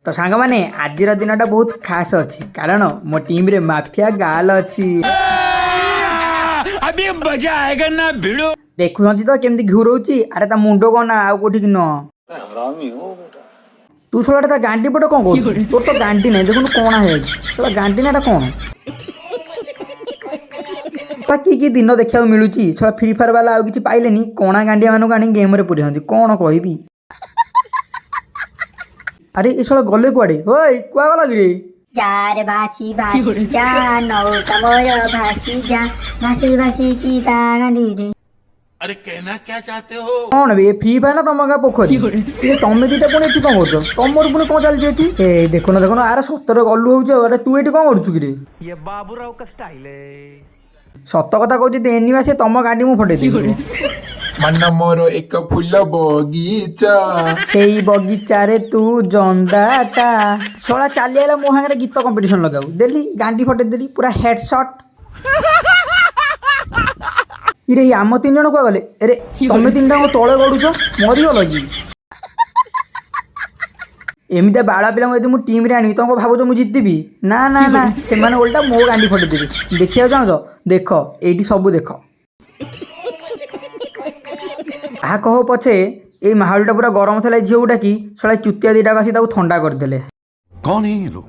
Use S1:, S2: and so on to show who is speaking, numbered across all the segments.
S1: ତ ସାଙ୍ଗମାନେ, ଆଜିର ଦିନଟା ବହୁତ ଖାସ ଅଛି, କାରଣ ମୋ ଟିମରେ ମାଫିଆ ଗାଲ ଅଛି।
S2: अभी मजा आएगा ना भिड़ो।
S1: ଦେଖୁଛନ୍ତି ତ କେମିତି ଘୁରଉଛି? ଆରେ, ତା ମୁଣ୍ଡ କଣ ନା ଆଉ କୋଉଠିକି ନୁହଁ। ତୁ ଶଳାଟା ତା ଗାଣ୍ଡି ପଟେ କଣ କରୁଛୁ? ତୋର ତ ଗାଣ୍ଡି ନାହିଁ, ଦେଖୁନୁ କଣା ହେଇଯାଇଛି। ଶଳା, ଗାଣ୍ଡି ନା ଏଟା କଣ? ତା କି କି ଦିନ ଦେଖିବାକୁ ମିଳୁଛି। ଶଳା ଫ୍ରି ଫାୟାର ବାଲା ଆଉ କିଛି ପାଇଲେନି, କଣା ଗାଣ୍ଡିଆ ମାନଙ୍କୁ ଆଣି ଗେମ୍ରେ ପୁରେଇଛନ୍ତି। କଣ କହିବି? ଆରେ, ଏ ଶଳା ଗଲେ କୁଆଡେ? ଓଇ, କୁଆ ଗଲା କିରେ?
S3: ଯାରେ ଭାସି ଭାସି ଯା, ନୌକା ମୋର ଭାସି ଯା, ଭାସି ଭାସି କି ତା ଗାଣ୍ଡିରେ।
S2: अरे, कहना क्या चाहते हो?
S1: କଣ ବେ, ଫ୍ରି ଫାୟାର ନା ତମ ଗାଁ ପୋଖରୀ? ଏ, ତମେ ଦିଟା ପୁଣି ଏଠି କଣ କରୁଛ? ତମର ପୁଣି କଣ ଚାଲିଛି ଏଠି? ଏ ଦେଖୁନ ଦେଖୁନ, ଆରେ ସତରେ ଗଲୁ ହଉଛି ଆଉ। ଆରେ, ତୁ ଏଠି କଣ କରୁଛୁ କିରେ?
S4: ये बाबूराव का स्टाइल है।
S1: ସତ କଥା କହୁଛି, ଯଦି ଏନିମି ଆସେ ତମ ଗାଣ୍ଡି ମୁଁ ଫଟେଇ ଦେବି।
S5: ମନ ମୋର ଏକ ଫୁଲ ବଗିଚା।
S1: ସେଇ ବଗିଚାରେ ତୁ ଜନ୍ଦାଟା। ଶଳା ଚାଲି ଆଇଲା ମୋ ସାଙ୍ଗରେ ଗୀତ କମ୍ପିଟିସନ ଲଗାଉ। ଦେଲି ଗାଣ୍ଡି ଫଟେଇ ଦେଲି ପୁରା ହେଡ୍ ସଟ୍। ଇରେ, ଏଇ ଆମ ତିନି ଜଣ କୁଆ ଗଲେ? ଏରେ, ତମେ ତିନିଟା ତଳେ ଗଡୁଛ, ମରିଗଲ କି? ଏମିତିଆ ବାଳା ପିଲାଙ୍କୁ ଯଦି ମୁଁ ଟିମ୍ରେ ଆଣିବି, ତମେ କଣ ଭାବୁଛ ମୁଁ ଜିତିବି? ନା ନା ନା, ସେମାନେ ଓଲଟା ମୋ ଗାଣ୍ଡି ଫଟେଇ ଦେବେ। ଦେଖିବାକୁ ଚାହୁଁଛ? ଦେଖ ଏଇଠି ସବୁ ଦେଖ। ଯାହା କହ ପଛେ, ଏଇ ମାହୋଲଟା ପୁରା ଗରମ ଥିଲା। ଏ ଝିଅକୁ ଡାକି ଶଳା ଚୁତିଆ ଦିଟାକୁ ଆସି ତାକୁ ଥଣ୍ଡା କରିଦେଲେ।
S6: कौन है ये लोग?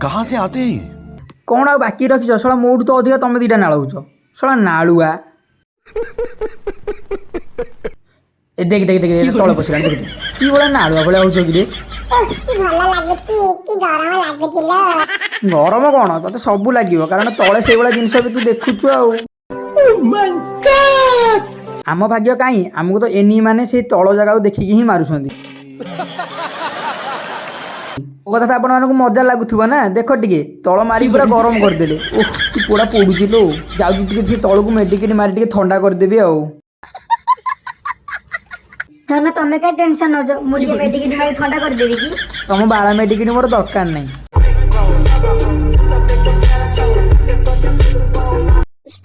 S6: कहां से आते हैं ये?
S1: କ'ଣ ଆଉ ବାକି ରଖିଛ? ଶଳା ମୋଠୁ ତ ଅଧିକା ତମେ ଦିଟା ନାଳଉଛ, ଶଳା ନାଳୁଆ। ଏ ଦେଖ ଦେଖ ଦେଖ ଦେଖ, ତଳେ ପଶିଲାଣି, ଦେଖ ଦେଖ। କି ଭଳିଆ ନାଳୁଆ ଭଳିଆ ହଉଛ କିରେ?
S7: କି ଭଲ ଲାଗୁଛି, କି ଗରମ ଲାଗୁଛି ଲୋ।
S1: ଗରମ କ'ଣ, ତତେ ସବୁ ଲାଗିବ, କାରଣ ତଳେ ସେଇଭଳିଆ ଜିନିଷ ବି ତୁ ଦେଖୁଛୁ। ଆଉ ଆମ ଭାଗ୍ୟ କାହିଁ? ଆମକୁ ତ ଏନି ମାନେ ସେଇ ତଳ ଜାଗାକୁ ଦେଖିକି ହିଁ ମାରୁଛନ୍ତି। ମୋ କଥା ତ ଆପଣମାନଙ୍କୁ ମଜା ଲାଗୁଥିବ ନା? ଦେଖ ଟିକେ, ତଳ ମାରି ପୁରା ଗରମ କରିଦେଲେ। ଓଃ, କି ପୋଡ଼ା ପୋଡୁଛି ଲୋ। ଯାଉଛି ଟିକେ ସେ ତଳକୁ ମେଡ଼ିକେଟ୍ ମାରି ଟିକେ ଥଣ୍ଡା କରିଦେବି ଆଉ।
S3: ଧନ, ତମେ କାଇଁ ଟେନସନ ନଉଛ? ମୁଁ ଟିକେ ମେଡିକେଟ ମାରି ଥଣ୍ଡା କରିଦେବି କି?
S1: ତମ ବାଳ ମେଡ଼ିକେଟ୍ ମୋର ଦରକାର ନାହିଁ।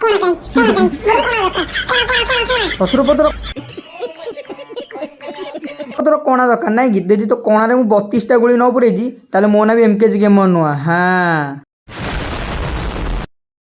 S7: କଣ କାଇଁ, କଣ କାଇଁ, ମୋର କଣ ଦରକାର? କଣ କଣ କଣ କଣ?
S1: ଶ୍ୱଶୁର ପତ୍ର ତୋର କଣା ଦରକାର ନାଇଁ କି? ଯଦି ତୋ କଣାରେ ମୁଁ 32ଟା ଗୁଳି ନ ପୁରେଇଛି, ତାହେଲେ ମୋ ନାଁ ବି ଏମ୍ କେଜି ଗେମର ନୁହଁ। ହଁ।